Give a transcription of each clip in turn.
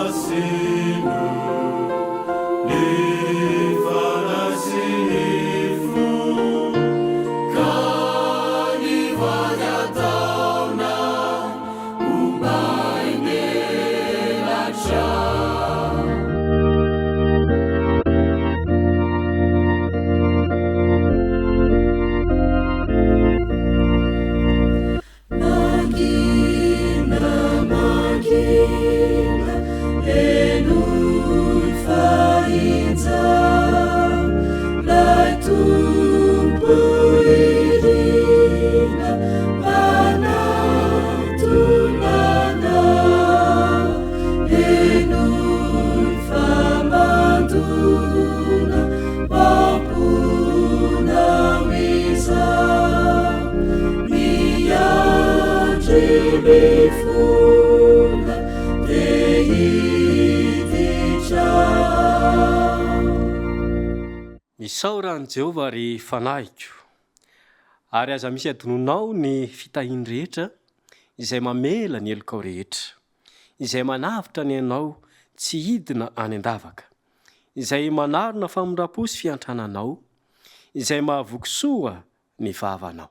Masino ny fanahy sy ny fo ka ny vady ataonay ho main'elatra. Mangina, mangina, henoy fa injao 'Lay Tompo irina manatona anao. Henoy fa mandona ao am-ponao izao. Miandry mifona te hiditra ao. Misaora an'i Jehovah, ry fanahiko, ary aza misy adinonao ny fitahiany rehetra izay mamela ny helokao rehetra, izay manavotra ny ainao tsy hidina any an-davaka, izay manarona famindram-po sy fiantrana anao, izay mahavoky soa ny vavanao.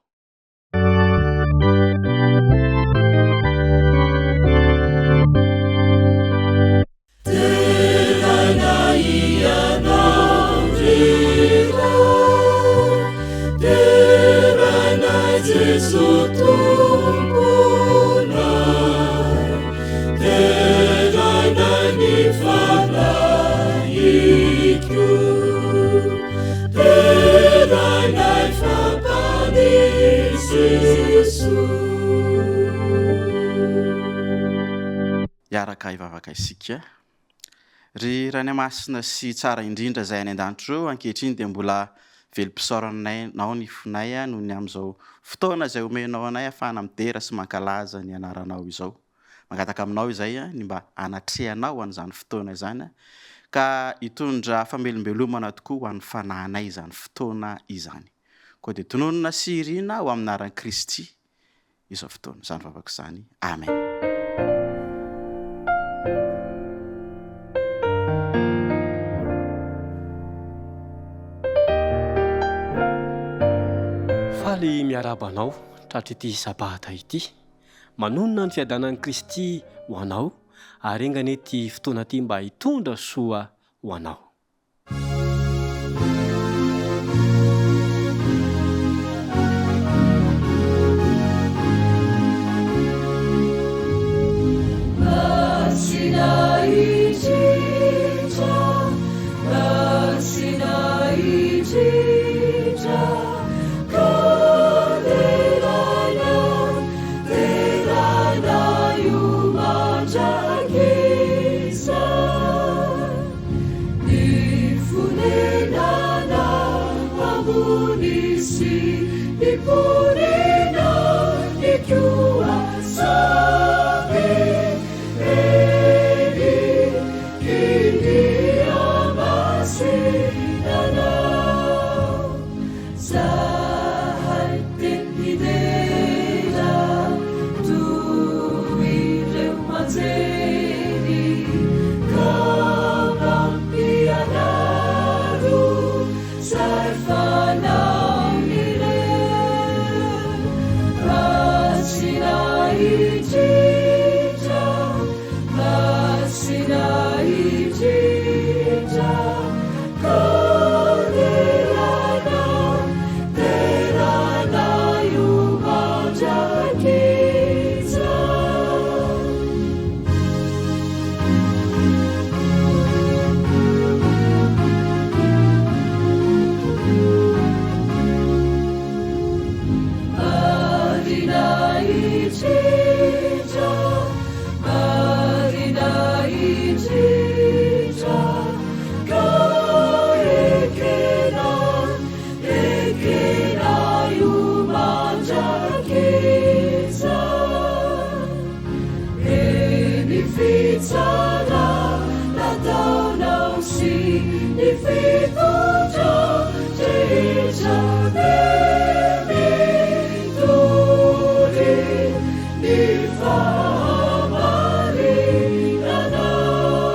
Deraina Ianao ry Ray, deraina Jeso Tomponay, deraina ny Fanahiko, deraina fa Mpamonjy Jeso. Hiaraka hivavaka isika. Ry Rainay Masina sy Tsara indrindra izay any an-danitra ireo, ankehitriny dia mbola velom-pisaorana Anao ny fonay noho ny amin'izao fotoana izay omenao anay ahafahana midera sy mankalaza ny Anaranao izao. Mangataka Aminao izay ny mba hanatrehanao an'izany fotoana izany ka hitondra famelombelomana tokoa ho an'ny fanahinay izany fotoana izany. Koa dia tononina sy irina ho amin'ny anaran'i Kristy izao fotoana izany vavaka izany. Amen. Faly miarahaba anao tratr'ity sabata ity. Manonona ny fiadanan'i Kristy ho anao ary enga anie ity fotoana ity mba hitondra soa ho anao. Masina indrindra, masina indrindra, ka deraina, deraina io mandrakizay. Ny fonenana ambony sy ny mponina ny koa samy eny India masinana. Zahay te hidera toy ireo anjely ka mpampianaro zay fanaon'ireo Masina indrindra, Masina indrindra. Ka derana, derana io mandrakizay. Marina indrindra, marina indrindra. Ka ekena, ekena io mandrakizay. Eny fitsarana nataonao sy ny fitondran-drehetra dia mitory ny fahamarinanao.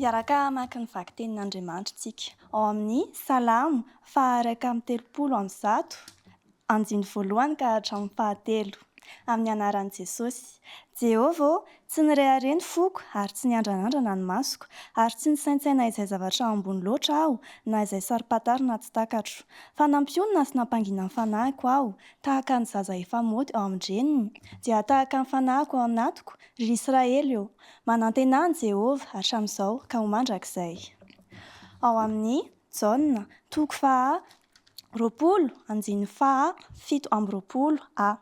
Hiaraka hamaky ny vakitenin'Andriamanitra isika ao amin'ny Salamo faha 131, andininy voalohany ka hatramin'ny fahatelo. Amin'ny anaran'i Jesosy. Jehovah ô, tsy nirehareha ny foko ary tsy niandranandrana ny masoko, ary tsy nisaintsaina izay zavatra ambony loatra aho na izay saro-pantarina tsy takatro. Fa nampionona sy nampangina ny fanahiko aho, tahaka ny zaza efa maoty ao amin-dreniny, dia tahaka ny fanahiko ao anatiko, ry Israely ô! Manantenà an'i Jehovah hatramin'izao ka ho mandrakizay. Ao amin'ny Jaona, toko faha 20, andininy faha 27 a.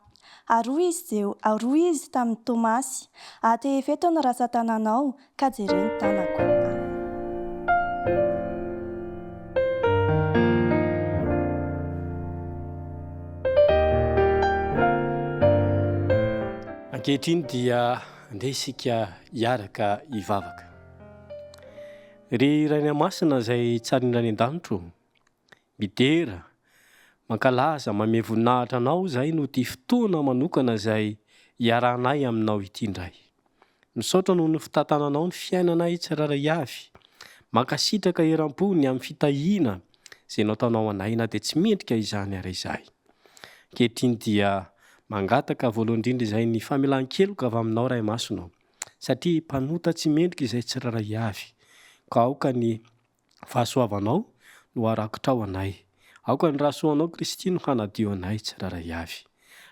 Ary hoy izy Jeho, ary hoy izy tamin'i Tomasy, Atehefeto ny rantsan-tananao, ka jereo ny tanako. Amena. Ankehitriny dia andeha isika hiaraka hivavaka. Ry Rainay Masina izay tsara indrindra any an-danitra ô, midera, mankalaza, manome voninahitra Anao izahay noho ity fotoana manokana izay iarahanay Aminao ity indray. Misaotra noho ny fitantananao ny fiainanay tsirairay avy. Mankasitraka eram-po ny amin'ny fitahiana izay nataonao anay na dia tsy mendrika izany ary izahay. Ankehitriny dia mangataka voalohany indrindra izahay ny famelan-keloka avy Aminao Ray Masina ô, satria mpanota tsy mendrika izahay tsirairay avy, ka aoka ny fahasoavanao no harakotrao anay. Aoka ny ra soanao Kristy no hanadio anay tsirairay avy.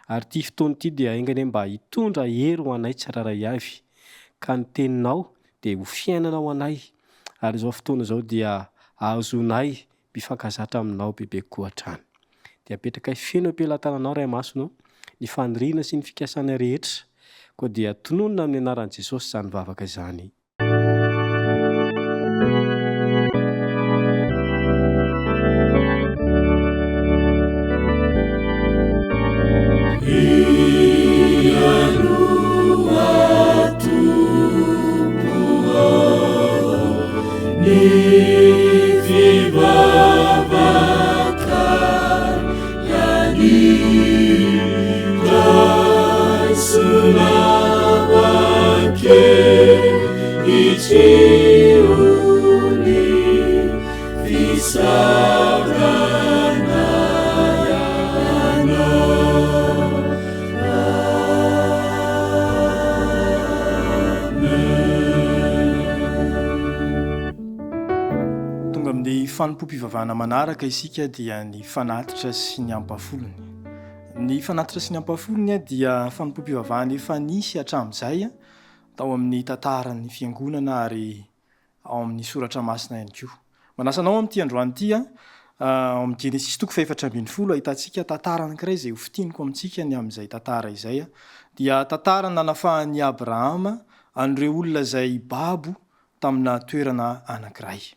Ary ity fotoana ity dia enga anie mba hitondra hery ho anay tsirairay avy, ka ny teninao dia ho fiainana ho anay, ary izao fotoana izao dia ahazoanay mifankazatra aminao bebe kokoa hatrany. Dia apetrakay feno am-pelatananao Ray Masina ô, ny faniriana sy ny fikasana rehetra, koa dia tononina amin'ny anaran'i Jesosy izany vavaka izany. Tonga amin'ny fanompoam-pivavahana manaraka isika dia ny fanatitra sy ny ampafolony. Ny fanatitra sy ny ampafolony dia fanompoam-pivavahana efa nisy hatramin'izay tao amin'ny tantaran'ny fiangonana ary ao amin'ny soratra masina ihany koa. Manasa anao amin'ity androany ity aho, ao amin'ny Genesisy toko fahefatra 14 ahitantsika tantara anankiray izay ho fintiniko amintsika ny amin'izay tantara izay, dia tantara nanafahan'i Abrahama an'ireo olona izay babo tamina toerana anankiray.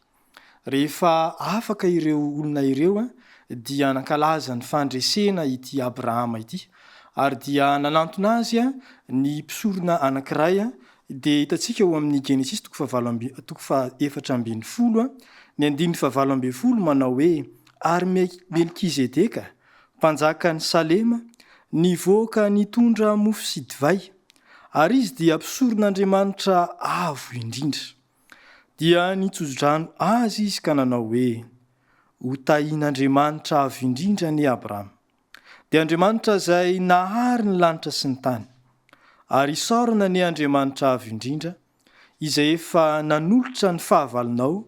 Rehefa afaka ireo olona ireo dia nankalaza ny fandresena ity Abrahama ity, ary dia nanantona azy ny mpisorona anankiray, dia hitantsika ao amin'ny Genesisy toko fahavalo amby toko fahaefatra 14, ny andininy fahavalo 18 manao hoe, Ary Melkizedeka, mpanjakan'i Salema, nivoaka nitondra mofo sy divay, ary izy dia mpisoron'Andriamanitra Avo Indrindra. Dia nitsojodrano azy izy ka nanao hoe, Ho tahin'Andriamanitra Avo Indrindra anie Abrama, dia Andriamanitra izay nahary ny lanitra sy ny tany. Ary isaorana anie Andriamanitra Avo Indrindra, izay efa nanolotra ny fahavalonao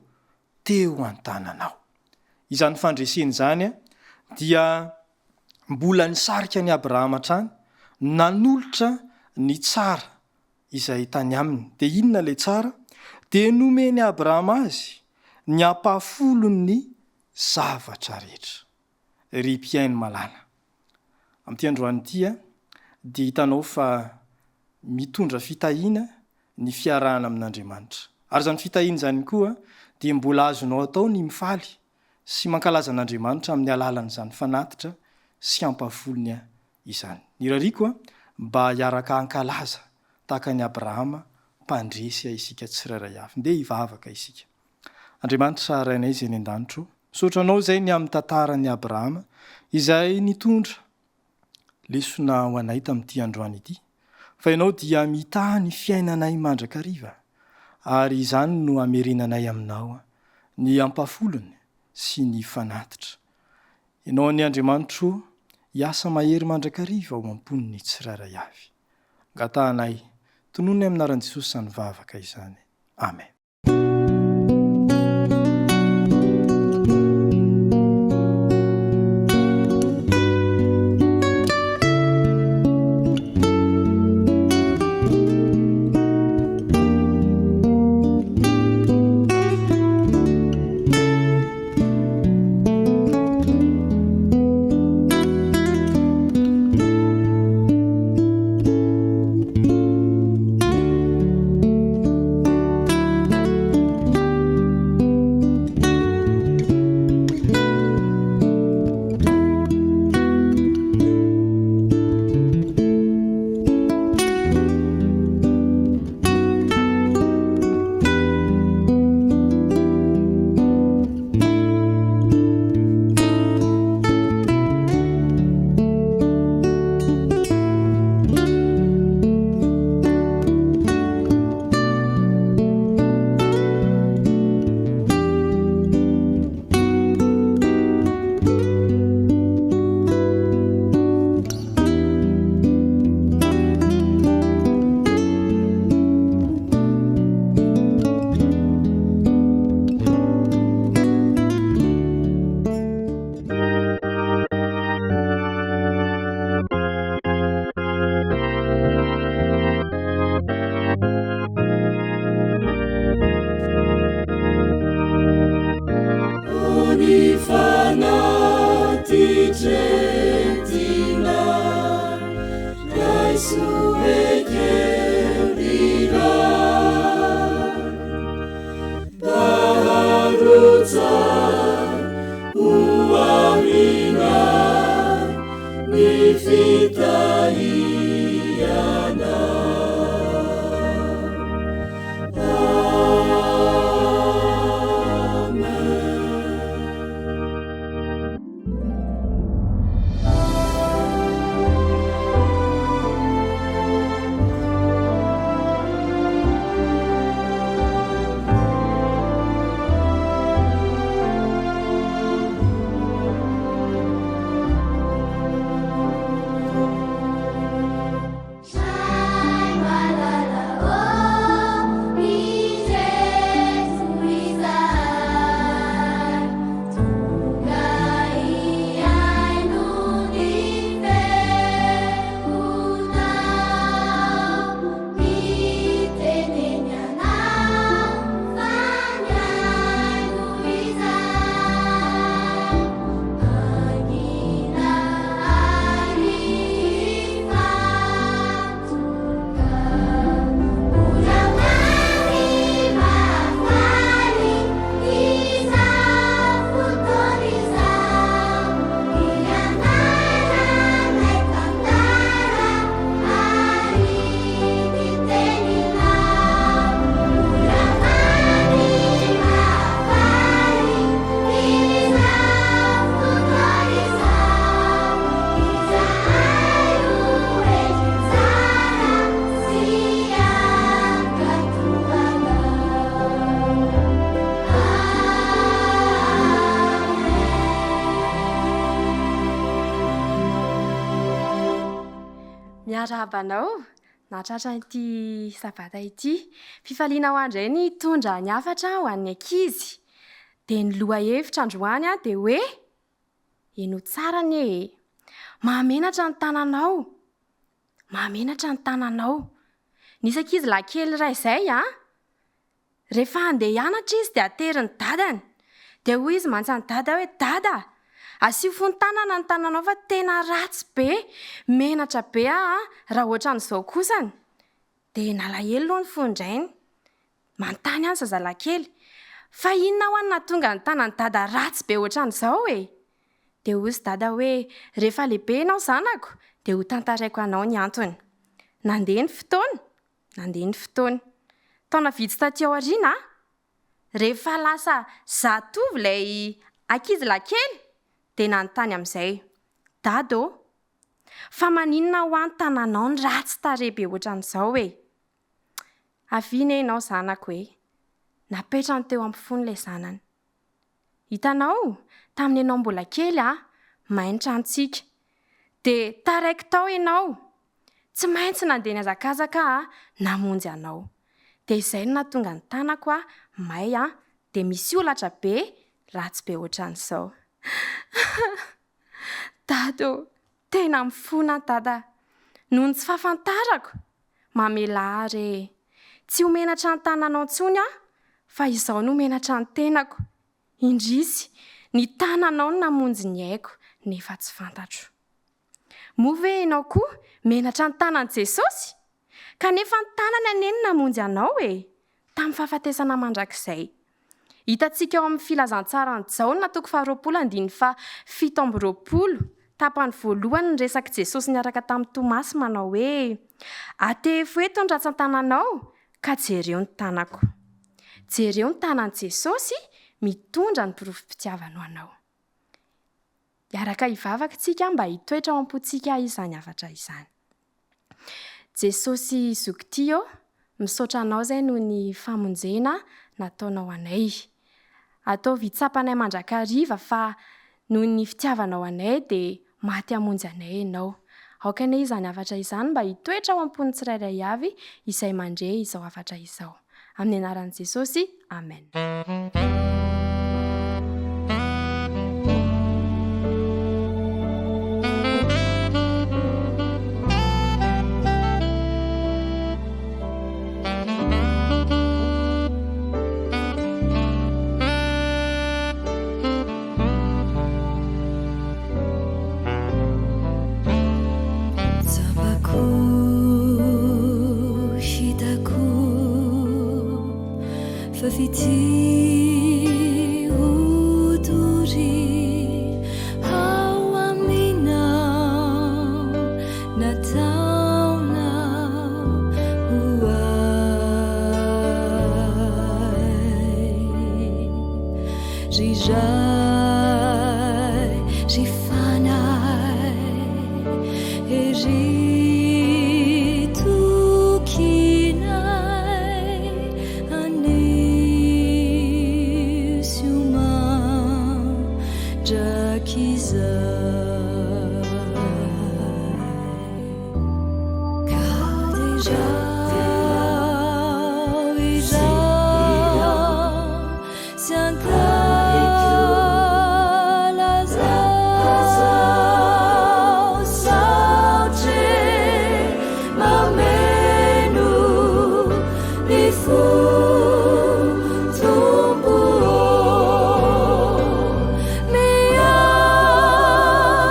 teo an-tananao. Izany fandresena izany dia mbola nisarika an'i Abrahama hatrany, nanolotra ny tsara izay tany aminy. Dia inona ilay tsara? Dia nomen'i Abrahama azy ny ampahafolon'ny zavatra rehetra. Ry mpihaino malala, amin'ity androany ity dia hitanao fa mitondra fitahiana ny fiarahana amin'Andriamanitra. Ary izany fitahiana izany koa dia mbola azonao atao ny mifaly sy mankalaza an'Andriamanitra amin'ny alalan'izany fanatitra sy ampahafolony izany. Ny irariako mba hiaraka hankalaza tahaka an'i Abrahama mpandresy isika tsirairay avy. Ndeha hivavaka isika. Andriamanitra Rainay izay any an-danitra o, misaotra Anao izay ny amin'ny tantaran'i Abrahama izay nitondra lesona ho anay tamin'ity androany ity, fa Ianao dia mitaha ny fiainanay mandrakariva. Ary izany no hamerenanay aminao ny ampahafolony sy ny fanatitra. Ianao anie Andriamanitro ô, hiasa mahery mandrakariva ao am-pon'ny tsirairay avy. Angatahanay, tononiny amin'ny anaran'i Jesosy izany vavaka izany. Amen. Miarahaba anao nahatratra ity sabata ity. Fifaliana ho ahy indray ny hitondra ny hafatra ho an'ny ankizy. Dia ny lohahevitra androany dia hoe Henoy tsara anie e! Mahamenatra ny tananao! Mahamenatra ny tananao! Nisy ankizilahy kely iray izay an! Rehefa handeha hianatra izy dia aterin'ny dadany. Dia hoy izy mantsy an'i dada hoe, Dada a! Asio fonon-tanana ny tananao fa tena ratsy be! Menatra be aho an, raha ohatran'izao kosany! Dia nalahelo aloha ny fon-drainy. Manontany aho ny zazalahy kely, Fa inona hoa no nahatonga ny tanan'i Dada ratsy be ohatran'izao e? Dia hozy Dada hoe, Rehefa lehibe ianao zanako, dia ho tantaraiko anao ny antony. Nandeha ny fotoana, nandeha ny fotoana. Taona vitsy taty aoriana, rehefa lasa zatovo ilay ankizilahy kely, dia nanontany amin'izay, Dada ô, fa maninona hoa ny tananao no ratsy tarehy be ohatran'izao e? Avia anie ianao zanako e! Napetrany teo am-pofoany ilay zanany. Hitanao, tamin'ny ianao mbola kely a, may ny tranontsika. Dia taraiky tao ianao. Tsy maintsy nandeha nihazakazaka aho namonjy anao. Dia izay no nahatonga ny tanako a, may a, dia misy holatra be, ratsy be ohatran'izao. Dada ô, tena mifona aho Dada a. Noho ny tsy fahafantarako, mamelà ahy re e. Tsy ho menatra ny tananao intsony aho, fa izao no menatra ny tenako. Indrisy, ny tananao no namonjy ny aiko, nefa tsy fantatro. Moa ve ianao koa menatra ny tanan'i Jesosy? Kanefa ny tanany anie no namonjy anao e! Tamin'ny fahafatesana mandrakizay. Hitantsika ao amin'ny Filazantsaran'i Jaona toko faharoapolo andininy faha 27, tapany voalohany ny resak'i Jesosy niaraka tamin'i Tomasy manao hoe, Atehefo eto ny ratsan-tananao ka jereo ny tanako. Jereo ny tanan'i Jesosy mitondra ny porofom-pitiavany ho anao. Hiaraka hivavaka isika mba hitoetra ao am-pontsika izany hafatra izany. Jesosy zoky tia ô, misaotra Anao izay noho ny famonjena nataonao anay. Ataovy tsapanay mandrakariva fa noho ny fitiavanao anay dia maty hamonjy anay Ianao. Aoka anie izany hafatra izany mba hitoetra ao am-pon'ny tsirairay avy izay mandre izao hafatra izao. Amin'ny anaran'i Jesosy, Amen. Tsapako, hitako fa fitia ho doria ao aminao nataonao ho ahy. Ry Ray, ry Fanahy, ery tokinay anio sy ho mandrakizay. Ka derao izaho sy ankalazao saotry mameno ny fo Tompo ô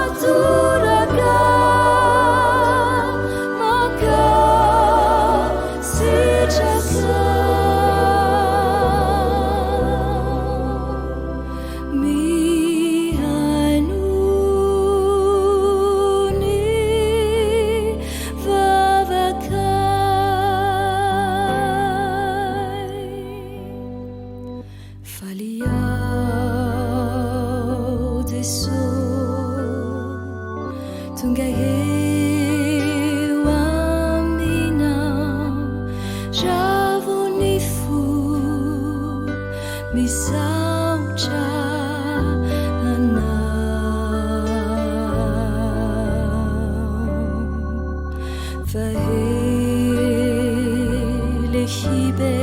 miatoraka mankasitraka Mihaino ny vavakay. Faly aho Jeso tonga eo aminao Ravo ny fo misaotra anao Fa lehibe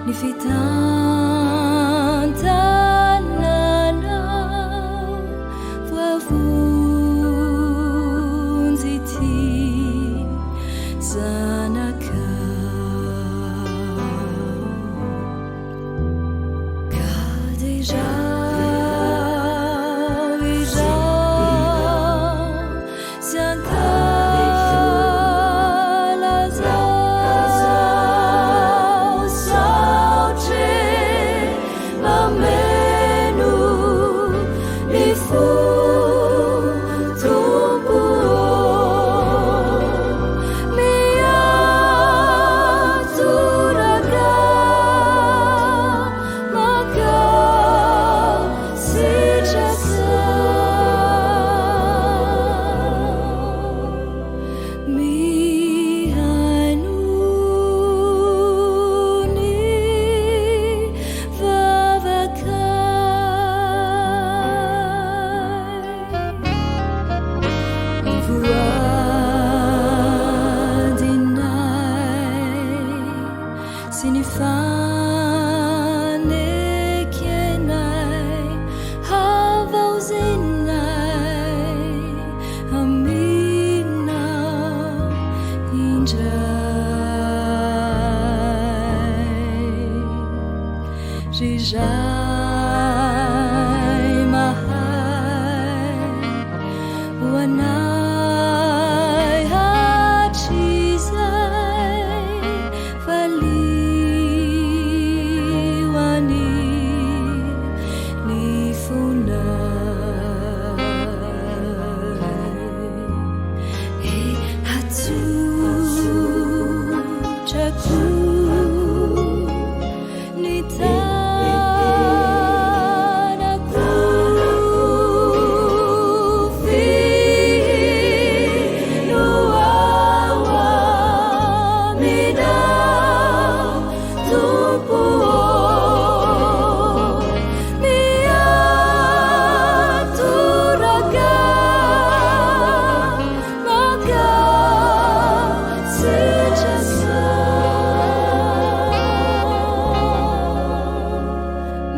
ny fitantananao voavonjy ity zanakao Ka derao izaho sy ankalazao saotry. Anekenay, havaozinay aminao indray. Ry Ray mahay ho anay hatrizay, valio anie ny fonay. He atsotrako ny tanako feno ao aminao Tompo ô, miatoraka mankasitraka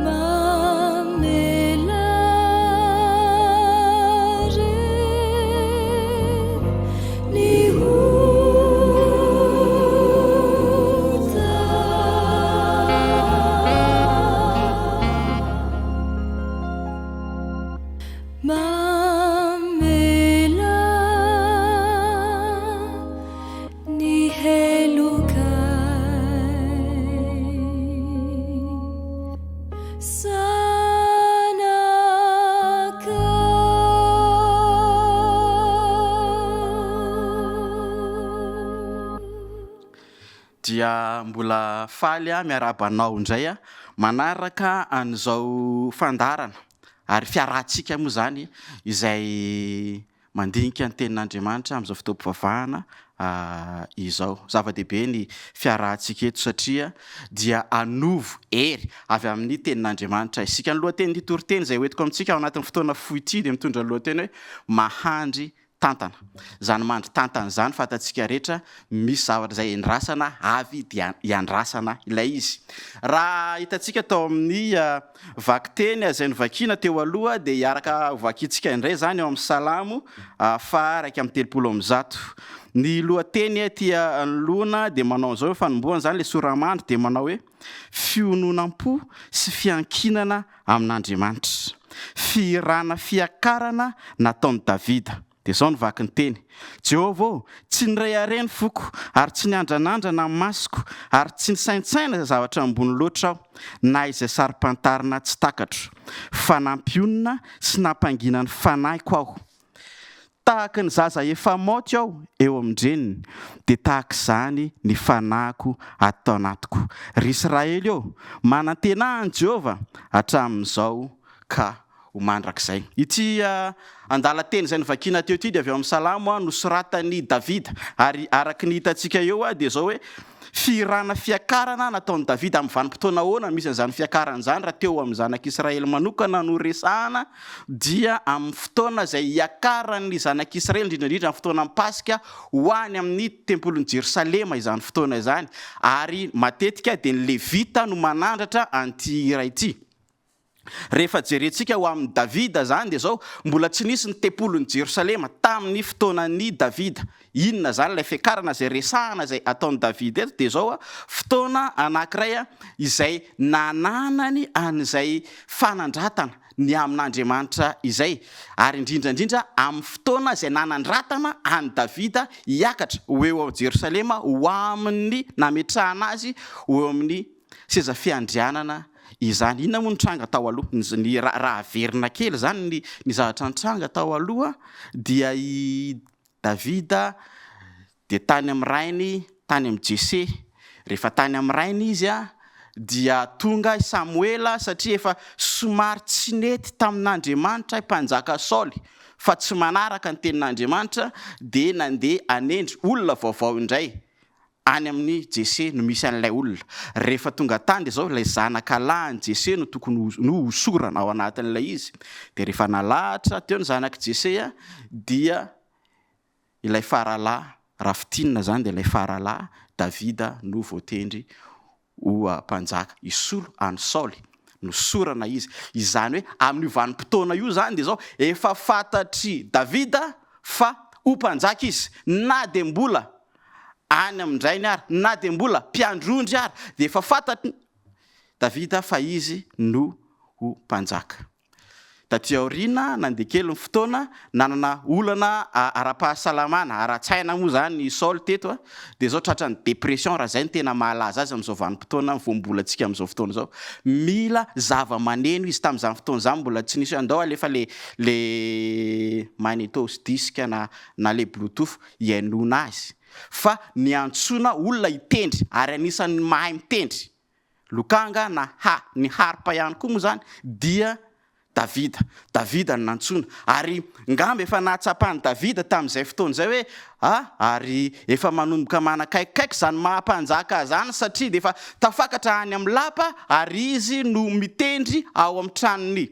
mamela re ny ota. Mamela ny helokay. Zanaka. Dia mbola faly aho miarahaba anao indray manaraka an'izao fandaharana ary fiarahantsika moa izany izay mandinika ny tenin'Andriamanitra amin'izao fotoam-pivavahana izao. Zava-dehibe ny fiarahantsika eto satria dia hanovo hery avy amin'ny tenin'Andriamanitra isika. Ny lohatenin'ity toriteny izay hoentiko amintsika ao anatin'ny fotoana fohy ity dia mitondra ny lohateny hoe Mahandry tantana. Izany mandry tantana izany fantatsika rehetra misy zavatra izay endrasana avy dia iandrasana ilay izy. Raha hitantsika tao amin'ny vakiteny izay novakiana teo aloha dia hiaraka hovakintsika indray izany ao amin'ny Salamo faha 131. Ny lohateny aty anoloana dia manao an'izao, fanombohana izany ilay sora-mandry dia manao hoe fiononam-po sy fiankinana amin'Andriamanitra. Fihirana fiakarana nataon'i Davida. Dia izao no vaky ny teny, Jehovah ô, tsy nirehareha ny foko, ary tsy niandranandrana ny masoko, ary tsy nisaintsaina izay zavatra ambony loatra aho, na izay saro-pantarina tsy takatro, fa nampionona sy nampangina ny fanahiko aho. Tahaka ny zaza efa maoty aho eo amin-dreniny, dia tahaka izany ny fanahiko ato anatiko. Ry Israely ô, manantenà an'i Jehovah hatramin'izao ka ho mandrakizay. Ity andalan-teny izay novakina teo ity dia avy ao amin'ny Salamo nosoratan'i Davida, ary araka ny hitantsika eo dia izao hoe, Fihirana fiakarana nataon'i Davida. Amin'ny vanim-potoana ahoana no misy an'izany fiakarana izany? Raha teo amin'ny zanak'Israely manokana no resahana, dia amin'ny fotoana izay hiakaran'ny zanak'Israely, indrindra indrindra amin'ny fotoanan'ny Paska, ho any amin'ny tempolin'i Jerosalema izany fotoana izany. Ary matetika dia ny Levita no manandratra an'ity hira ity. Rehefa jerentsika ho amin'i Davida izany dia izao, mbola tsy nisy ny tempolin'i Jerosalema tamin'ny fotoanan'i Davida. Inona izany ilay fiakarana izay resahana izay ataon'i Davida eto? Dia izao, fotoana anankiray izay nananany an'izay fanandratana ny amin'Andriamanitra izay, ary indrindra indrindra amin'ny fotoana izay nanandratana an'i Davida hiakatra ho eo Jerosalema ho amin'ny nametrahana azy ho eo amin'ny seza fiandrianana izany. Inona moa no tranga tao aloha? Ny, ny, raha averina kely izany ny, ny zavatra nitranga tao aloha dia i Davida dia tany amin'ny rainy, tany amin'i Jese. Rehefa tany amin'ny rainy izy dia tonga i Samoela satria efa somary tsy nety tamin'Andriamanitra i mpanjaka Saoly fa tsy manaraka ny tenin'Andriamanitra dia nandeha hanendry olona vaovao indray. Any amin'i Jese no misy an'ilay olona. Rehefa tonga tany dia izao, ilay zanaka lahin'i Jese no tokony ho, no hosorana ao anatin'ilay izy. Dia rehefa nalahatra teo ny zanak'i Jese dia ilay faralahy, raha fintinina izany dia ilay faralahy, Davida no voatendry. ho mpanjaka hisolo an'i Saoly. Nosorana izy. Izany hoe amin'io vanim-potoana io izany dia izao, efa fantatr'i Davida fa ho mpanjaka izy, na dia mbola any amin-drainy ary, na dia mbola mpiandry ondry ary, dia efa fantatr'i Davida fa izy no ho mpanjaka. Taty aoriana, nandeha kely ny fotoana, nanana olana ara-pahasalamana, ara-tsaina moa izany i Saoly teto, dia izao tratran'ny dépression, raha izay no tena mahalaza azy amin'izao vanim-potoana voambolantsika amin'izao fotoana izao. Mila zava-maneno izy, tamin'izany fotoana izany mbola tsy nisy hoe andao alefa le le magnéto sy disque na na le bluetooth hihainoana azy, fa niantsoana olona hitendry, ary anisan'ny mahay mitendry Lokanga na ha ny harpa ihany koa moa izany dia Davida. Davida no nantsoina. Ary ngamba efa nahatsapan'i Davida tamin'izay fotoana izay hoe a ary efa manomboka manakaikikaiky izany maha mpanjaka izany satria dia efa tafakatra any amin'ny lapa ary izy no mitendry ao amin'ny tranon'ny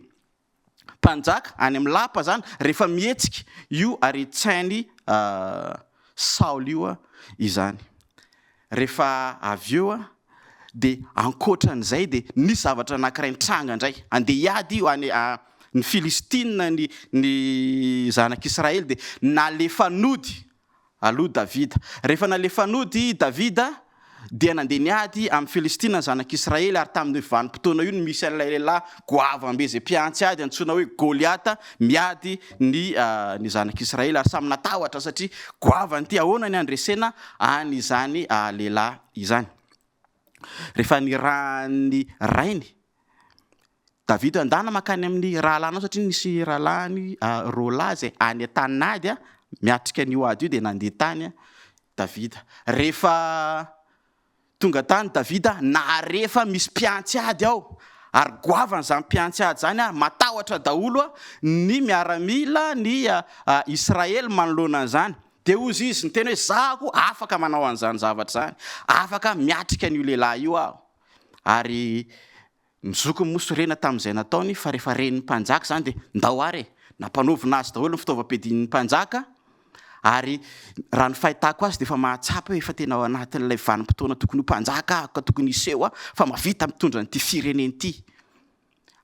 mpanjaka any amin'ny lapa zany rehefa mihetsika io aretin-tsain'i Saoly io izany. Rehefa avy eo dia ankoatran'izay dia nisy zavatra anankiray nitranga indray. Andeha hiady io any ny Filistina ny ny zanak'Israely dia nalefa nody Aloha Davida. Rehefa nalefa nody i Davida, dia nandeha niady amin'ny Filistina ny zanak'Israely, ary tamin'io vanim-potoana io no misy an'ilay lehilahy goavam-be izay mpiantsy ady antsoina hoe Goliata miady ny ny zanak'Israely, ary samy natahotra satria goavana ity, ahoana ny handresena an'izany lehilahy izany? Rehefa nirahan'ny rainy Davida andana mankany amin'ny rahalahinao satria nisy rahalahiny roa lahy izay any an-tanin'ady miatrika an'io ady io dia nandeha tany Davida. Rehefa tonga tany Davida nahare fa misy mpiantsy ady ao ary goavana izany mpiantsy ady izany ary matahotra daholo ny miaramila ny Israely manoloana an'izany. Dia hozy izy niteny hoe zaho afaka manao an'izany zavatra izany, afaka miatrika an'io lehilahy io aho. Ary Ny zokiny moa sorena tamin'izay nataony fa rehefa ren'ny mpanjaka izany dia ndao ary e! Nampanaovina azy daholo ny fitaovam-piadian'ny mpanjaka ary raha ny fahitako azy dia efa mahatsapa hoe efa tena ao anatin'ilay vanim-potoana tokony ho mpanjaka aho ka tokony hiseho aho fa mahavita mitondra an'ity firenena ity.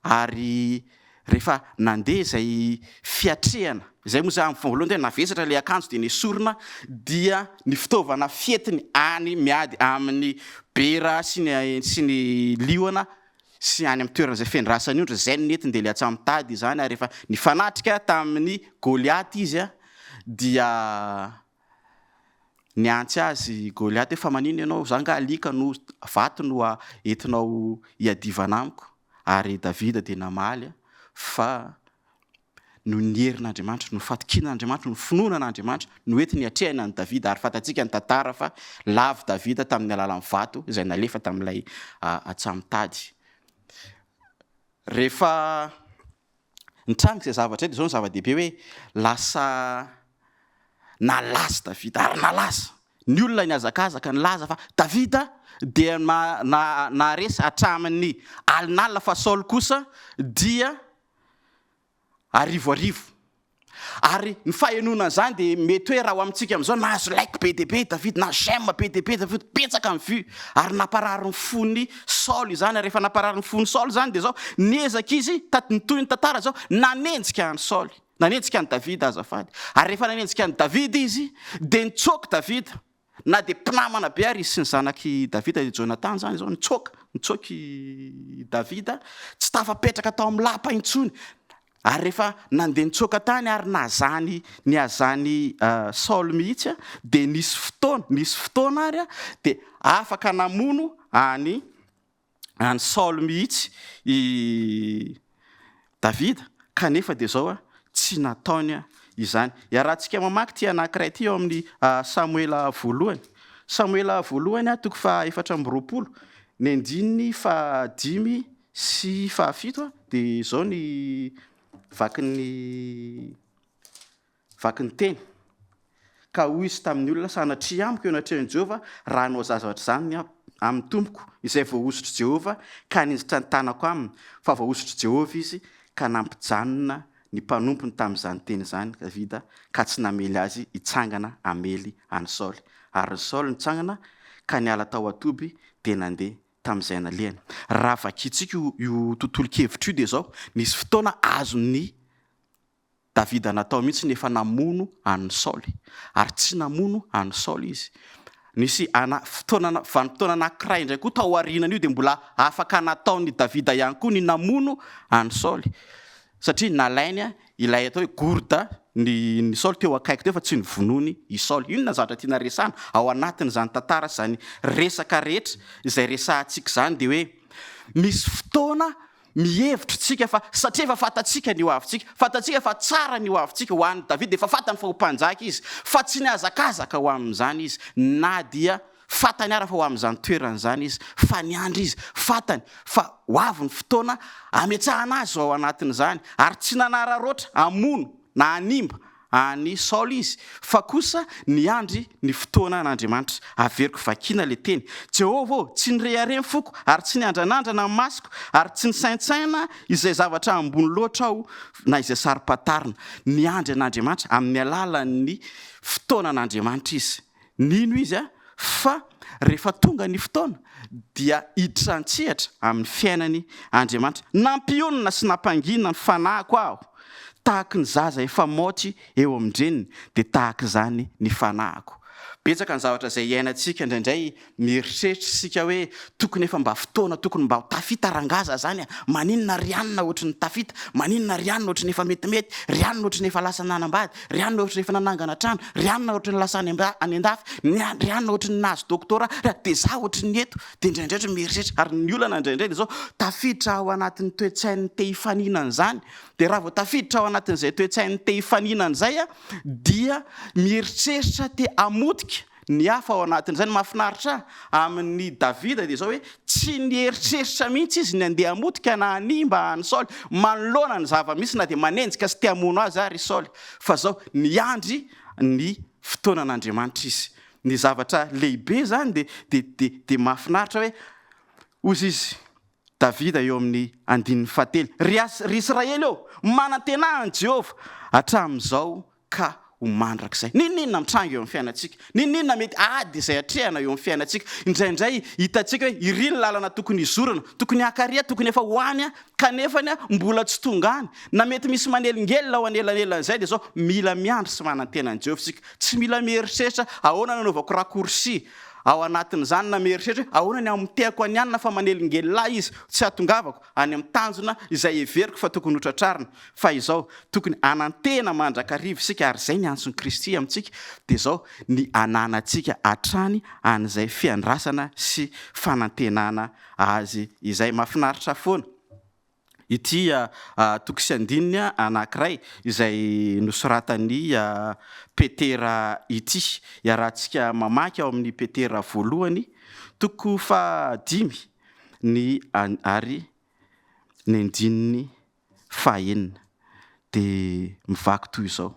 Ary rehefa nandeha izay fiatrehana izay moa izany voalohany dia navesatra ilay akanjo dia nesorina dia ny fitaovana fientiny any miady amin'ny bera sy ny sy ny liona sy any amin'ny toerana izay fiandrasany ondry izay no nentiny dia ilay antsamitady izany ary rehefa nifanatrika tamin'ny Goliaty izy dia niantsy azy Goliaty hoe fa maninona ianao za nga alika no vato no entinao hiadivana amiko Ary Davida dia namaly fa noho ny herin'Andriamanitra, noho ny fatokiana an'Andriamanitra, noho ny finoana an'Andriamanitra no entiny hiatrehana an'i Davida. Ary fantatsika ny tantara fa lavo Davida tamin'ny alalan'ny vato izay nalefa tamin'ilay antsamotady. Rehefa Nitranga izay zavatra izay dia izao no zava-dehibe hoe lasa nalaza Davida ary nalaza. Ny olona nihazakazaka nilaza fa Davida dia naharesy hatramin'ny alinalina fa Saoly kosa dia arivoarivo. Ary ny fahenoana an'izany dia mety hoe raha ho amintsika amin'izao, nahazo like be dia be i Davida, na j'aime be dia be i Davida, betsaka ny vue, ary namparary ny fon'i Saoly izany, ary rehefa namparary ny fon'i Saoly izany dia izao, niezaka izy, nitohy ny tantara izao, nanenjika an'i Saoly, nanenjika an'i Davida azafady, ary rehefa nanenjika an'i Davida izy, dia nitsoaka Davida, Na dia mpinamana be ary izy sy ny zanak'i Davida, i Jonatana izany izao, nitsoaka, nitsoaka i Davida, tsy tafapetraka tao amin'ny lapa intsony. Ary rehefa nandeha nitsoaka tany ary nahazany, nihazan'i Saoly mihitsy, dia nisy fotoana, nisy fotoana ary dia afaka namono an'i an'i Saoly mihitsy i Davida, kanefa dia izao, tsy nataony izany. Iarahantsika mamaky ity anankiray ity ao amin'ny Samoela voalohany. Samoela voalohany, toko faha-24, ny andininy fahadimy sy fahafito, dia izao ny vakin'ny. Vaky ny teny. Ka hoy izy tamin'ny olona, Sanatria amiko eo anatrehan'i Jehovah, raha hanao zavatra izany aho amin'ny tompoko, izay voahosotr'i Jehovah, ka haninjitra ny tanako aminy, fa voahosotr'i Jehovah izy, ka nampijanona ny mpanompony tamin'izany teny izany Davida, ka tsy namely azy hitsangana hamely an'i Saoly. Ary Saoly nitsangana ka niala tao an-toby, dia nandeha. tamin'izay nalehany. Raha vakintsika io io tontolon-kevitra io dia izao, nisy fotoana azon'i Davida natao mihitsy ny efa namono an'i Saoly, ary tsy namono an'i Saoly izy. Nisy ana, fotoana, vanim-potoana anankiray indray koa tao aorianan'io dia mbola afaka nataon'i Davida ihany koa ny namono an'i Saoly, satria nalainy ilay atao hoe gourde ny, ny Saoly teo akaiky teo fa tsy novonoiny i Saoly. Inona ny zavatra tiana resahana ao anatin'izany tantara sy izany resaka rehetra izay resahantsika izany dia hoe misy fotoana Mihevitra isika fa satria efa fantatsika ny hoavintsika, fantatsika fa tsara ny hoavintsika, ho an'i Davida efa fantany fa ho mpanjaka izy, fa tsy nihazakazaka ho amin'izany izy, na dia fantany ara fa ho amin'izany toerana izany izy, fa niandry izy, fantany fa ho avy ny fotoana hametrahana azy ao anatin'izany, ary tsy nanararaotra hamono na hanimba an'i Saoly izy, fa kosa niandry ny fotoana an'Andriamanitra. Averiko vakiana ilay teny. Jehovah ô, tsy nirehareha ny foko, ary tsy niandranandrana ny masoko, ary tsy nisaintsaina izay zavatra ambony loatra aho na izay saro-pantarina. Niandry an'Andriamanitra amin'ny alalan'ny fotoanan'Andriamanitra izy. Nino izy fa rehefa tonga ny fotoana dia hiditra an-tsehatra amin'ny fiainany Andriamanitra. Nampionona sy nampangina ny fanahiko aho. Tahaky ny zaza efa maoty eo amin-dreniny dia tahaka izany ny fanahiko. Betsaka ny zavatra izay iainantsika indraindray mieritreritra isika hoe tokony efa mba fotoana tokony mba ho tafita rangaza zany a! Maninona ry anona ohatry ny tafita? Maninona ry anona ohatry ny efa metimety? Ry anona ohatry ny efa lasa nanambady? Ry anona ohatry ny efa nanangana trano? Ry anona ohatry ny lasa any any an-dafy? Ny an ry anona ohatry ny nahazo doctorat? Ry dia za ohatry ny eto? Dia indraindray ohatry ny mieritreritra ary ny olana indraindray dia zao tafiditra ao anatin'ny toe-tsain'ny te hifaninana izany dia raha vao tafiditra ao anatin'izay toe-tsain'ny te hifaninana izay a dia mieritreritra te hamotika Ny hafa ao anatin'izay, ny mahafinaritra ahy amin'i Davida dia izao hoe tsy nieritreritra mihitsy izy ny handeha hamotika na hanimba an'i Saoly manoloana ny zava-misy na dia manenjika sy te hamono azy ary i Saoly. Fa izao, niandry ny fotoanan'Andriamanitra izy. Ny zavatra lehibe izany dia dia dia dia mahafinaritra hoe hozy izy, Davida eo amin'ny andininy fahatelo, Ry As ry Israely ô, manantenà an'i Jehovah hatramin'izao ka ho mandrakizay. N'inon'inona mitranga eo amin'ny fiainantsika, n'inon'inona mety ady izay atrehana eo amin'ny fiainantsika, indraindray hitantsika hoe iry ny lalana tokony hizorana, tokony haka ary tokony efa ho any kanefa mbola tsy tonga any, na mety misy manelingelina ao anelanelan'izay dia izao, mila miandry sy manantena an'i Jehovah isika, tsy mila mieritreritra ahoana no anaovako raccourci ao anatin'izany na mieritreritra hoe ahoana ny hamotehako an'i anona fa manelingelina ahy izy tsy hahatongavako any amin'ny tanjona izay heveriko fa tokony hotratrarina. Fa izao, tokony hanantena mandrakariva isika, ary izay ny antson'i Kristy amintsika, dia izao, ny hananantsika hatrany an'izay fiandrasana sy fanantenana Azy izay. Mahafinaritra foana ity toko sy andininy anankiray izay nosoratan'i Petera ity. Iarahantsika mamaky ao amin'ny Petera voalohany, toko fahadimy ny ary ny andininy fahaenina dia mivaky toy izao,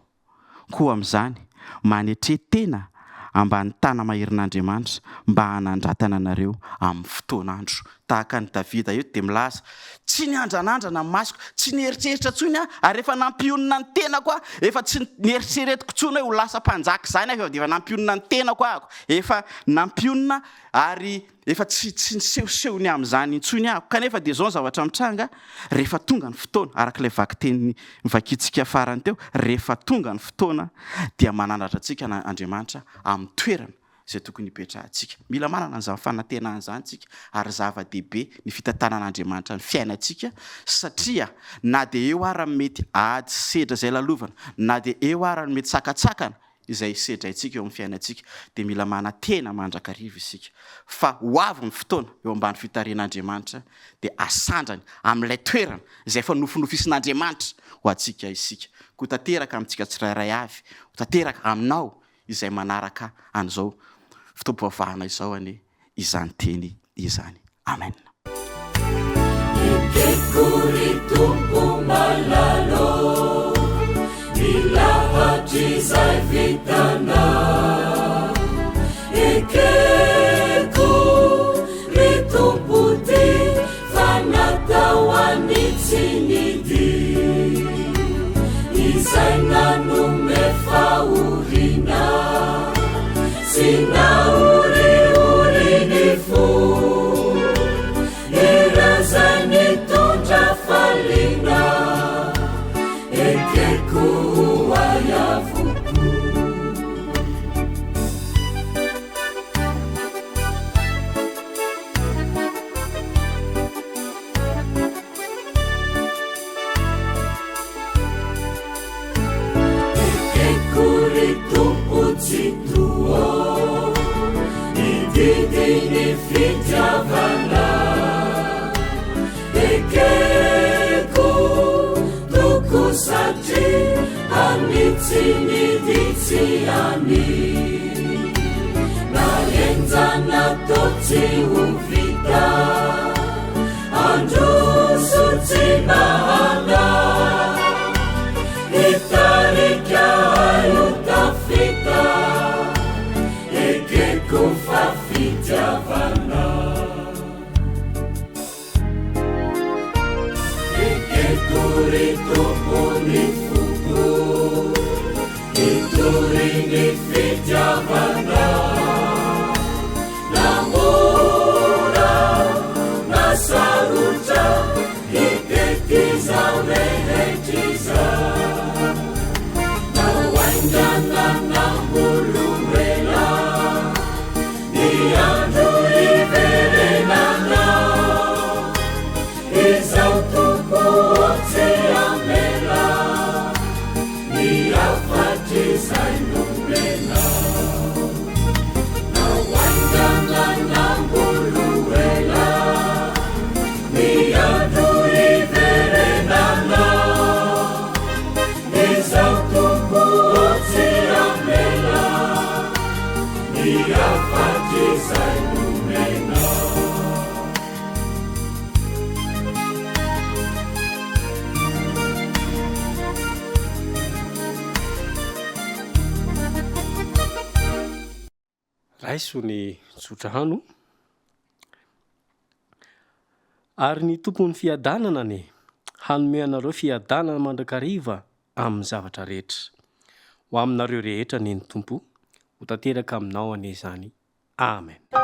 Koa amin'izany, manetre tena ambany tana-maherin'Andriamanitra mba hanandratana anareo amin'ny fotoan'andro. Tahaka an'i Davida eto dia milaza, Tsy niandranandrana ny masoko, tsy nieritreritra intsony aho, ary efa nampionona ny tenako aho, efa tsy nieritreretiko intsony hoe ho lasa mpanjaka izany aho, efa nampionona ny tenako aho, efa nampionona ary Efa tsy tsy nisehoseho ny amin'izany intsony aho. Kanefa dia izao ny zavatra mitranga, rehefa tonga ny fotoana, araka ilay vakiteny novakintsika farany teo, rehefa tonga ny fotoana dia manandratra antsika Andriamanitra amin'ny toerana izay tokony hipetrahantsika. Mila manana an'izany fanantenana izany isika ary zava-dehibe ny fitantanan'Andriamanitra ny fiainantsika satria na dia eo ara ny mety ady sy sedra izay lalovana, na dia eo ara ny mety sakantsakana, izay sedraintsika eo amin'ny fiainantsika, dia mila manantena mandrakariva isika fa ho avy ny fotoana eo ambany fitarihan'Andriamanitra dia asandrany amin'ilay toerana izay efa nofinofisin'Andriamanitra ho antsika isika. Koa tanteraka amintsika tsirairay avy, ho tanteraka aminao izay manaraka an'izao fotoam-pivavahana izao anie izany teny izany. Amen. Ekeko ry Tompo malala ô, ny lahatr'izay vitanao. Ekeko ry Tompo tia, fa natao an'ny tsy nidia. Izay nanome fahoriana sy nahoriory ny fo. Ekeko toko satria any tsy miditsy any Na henjana to tsy ho vita Androso tsy mahana Hitarika ahy ho tafita Ekeko fa fitiavana Ekeko ry Tompo ny foko, hitory ny fitiavanao. Na mora na sarotra, hitety izao rehetra izao. Na ho haingana na mbola ho ela. Ny andro hiverenanao, Izaho Tompo tsy hamela ny hafatr'izay nomenao. Na ho haingana na mbola ho ela, ny andro hiverenanao, Izaho Tompo tsy hamela. Ny hafatr'izay nomenao. Raiso ny tsodrano. Ary ny Tompon'ny fiadanana anie hanome anareo fiadanana mandrakariva amin'ny zavatra rehetra. Ho aminareo rehetra anie ny Tompo, ho tanteraka aminao anie izany. Amen.